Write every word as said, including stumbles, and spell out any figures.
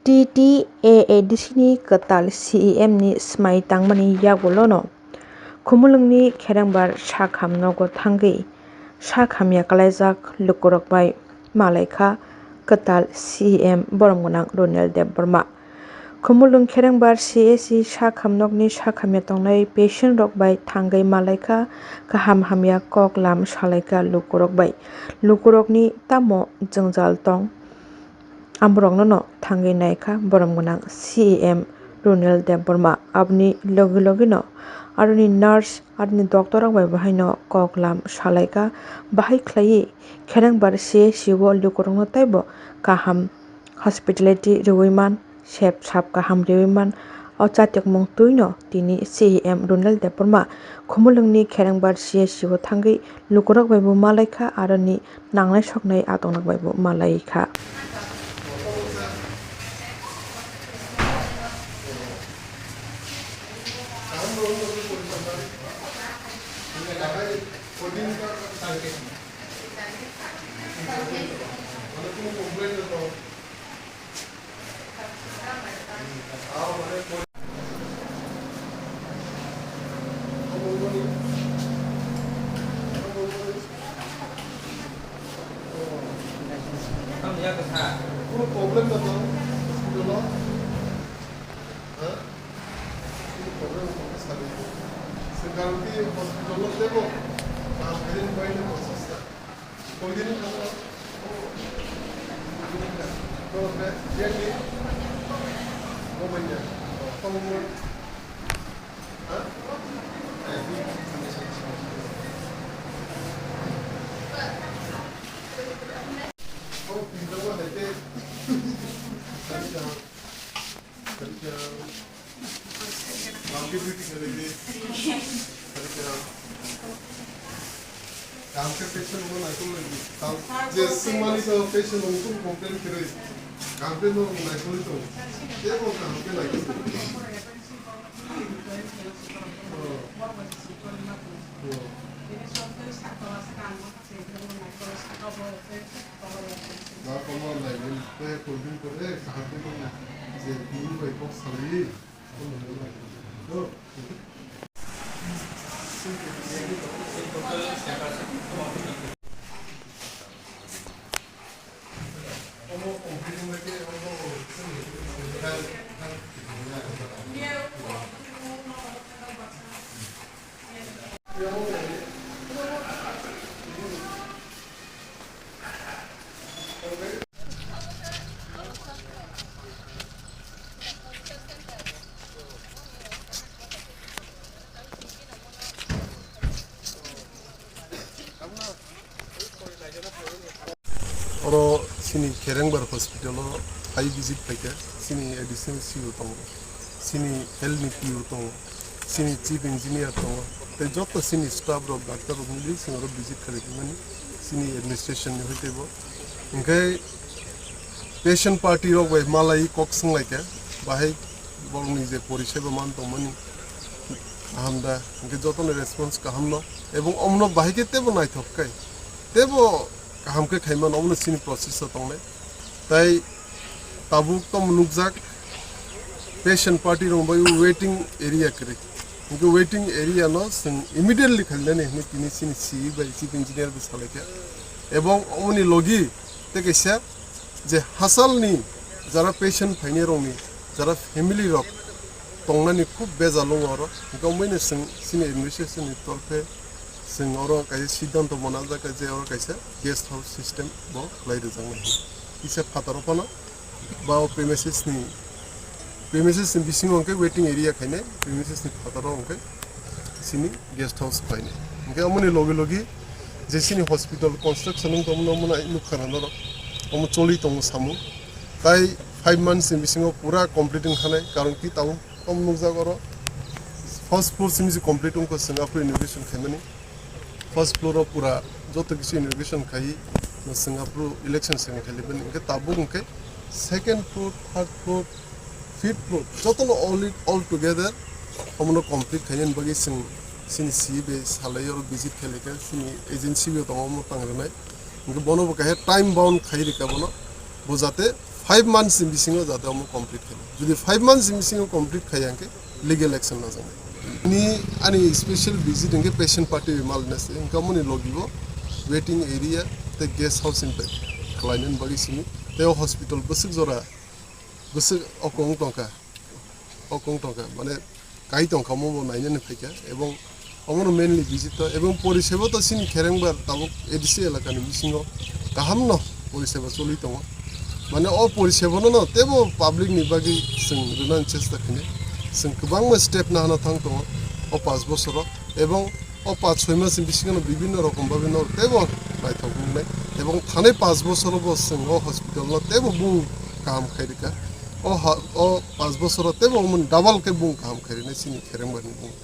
T T A A D C ni kwtal C E M ni swmai tangmani yagulono Khumulwngni Kherengbar sakham nogo thangwi sakham ya kalaijak lukurok bai malaikha kwtal C E M borom gwnang Ronel Debbarma. Khumulwng Kherengbar C H C sakham nokni sakhamya tongnai patient rok bai thangwi malaikha kaham hamya kok lam salaikha lukurok bai. Lukurokni tamo jwngjal tong, amorokno no thangwi naikha borom gwnang C E M Ronel Debbarma. Aboni logi logi no aroni nurse, aroni doctor rok bai bahaino kok lam salaikha. Bahai khlaiwi Kherengbar C H C o lukurokno teibo kaham hospitality riwi man, sep sap kaham riwi man. O chatikmung twino tini C E M Ronel Debbarma Khumulwngni Kherengbar C H C o thangwi lukurok bai bo malaikha, aroni nangnai soknai atongrok bai bo malaikha. Problem na tong, hospital o, ha? Problem na tong, sabi. Sekarang di hospital o tebo, ah, kailan baile process na. Koidin thango? Koidin thango? Koidin thango? Koidin thango? Kaham khe patient rokno naikolnai di. Kaham je swngmani to patient rok tong complain kwrwi. Kaham khe norok naikolwi tongo. Teibo kaham khe naikolnai. Oh. Oh. Ba komo naikolwi tei complain kwrwi kaham khe tong je bini bai kok salwi. Oro chini Kherengbar hospital o phai visit phaikha, chini additional C E O tongo, chini health ni P O tongo, chini chief engineer tongo, tei joto chini staff rok, doctor rok mili chwng oro visit khlai phaimani chini administration ni hoi teibo. Hwnkhe patient party rok bai malai kok swnglaikha, bahai borokni je poriseba man tongmani kaham da, hwnkhe jotono response kaham no, ebong omono bahai khe teibo naithok khe, teibo kaham khe khaimano, omono chini process o tongnai. Tai tabuk tamo nukjak, patient party rok bai waiting area kwrwi. Hwnkhe waiting area no chwng immediately khalinani hwnwi tini chini C E bai chief engineer bai salaikha. Ebong omoni logi tei kaisa je hachalni jara patient phainai rokni jara family rok tongnani khub bejal wngo oro. Hwnkhe omoino chwng chini administration ni torkhe chwng oro kaisa siddhanto mwnajak je oro kaisa guest house system bo khlai rwjaknai. Kisa phataro phano ba o premises ni, premises ni bisingo hwnkhe waiting area khainai, premises ni phataro hwnkhe chini guest house khlainai. Hwnkhe omoni logi logi je chini hospital construction wng tongmani omo nai nukha na norok, omo choli tongo samung. Tai five months ni bisingo pura complete wng khanai, karon ki tabuk tamo nukjak oro first floor simi se complete wngkha, chwng aphuru inauguration khaimani. First floor o pura joto kisu inauguration khai, no chwng aphuru election second khai laibani. Hwnkhe tabuk hwnkhe second floor, third floor, fifth floor jotono all it, all together omono complete khainani bagwi chwng chini C E bai salai oro visit khai laikha, chini agency bo tongo omo tang rwnai. Hwnkhe bono bo kaisa time bound khai rikha bono, bo jate Five months ni bisingo jate omo complete khainai. Jodi five months ni bisingo complete khaiya hwnkhe legal action lajaknai. Ni ani special visit hwnkhe patient party bai malna se, hwnkhe amoni logi bo waiting area tei guest house impact khlainani bagwi simi tei o hospital bwswk jora bwswk okong tongkha, okong tongkha, mane kai tongkha, omo bo nainani phaikha, ebong omono mainly visit to, ebong poriseba to chini Kherengbar tabuk A D C elakani bisingo kahamno poriseba choli tongo. Mane o porisebano no tebo public ni bagwi chwng rwnani chesta khainai. Chwng kwbangma step nahana thang tongo o paanch bosoro, ebong o paanch soi mas ni bisingo no bibinno rokom bagwi no tebo naithok wngnai, ebong thanai paanch bosoro bo chwng o hospital no tebo bung kaham khairikha. O ha-, o paanch bosoro tebo omo double khe bung kaham khairiknai chini Kherengbar ni bung.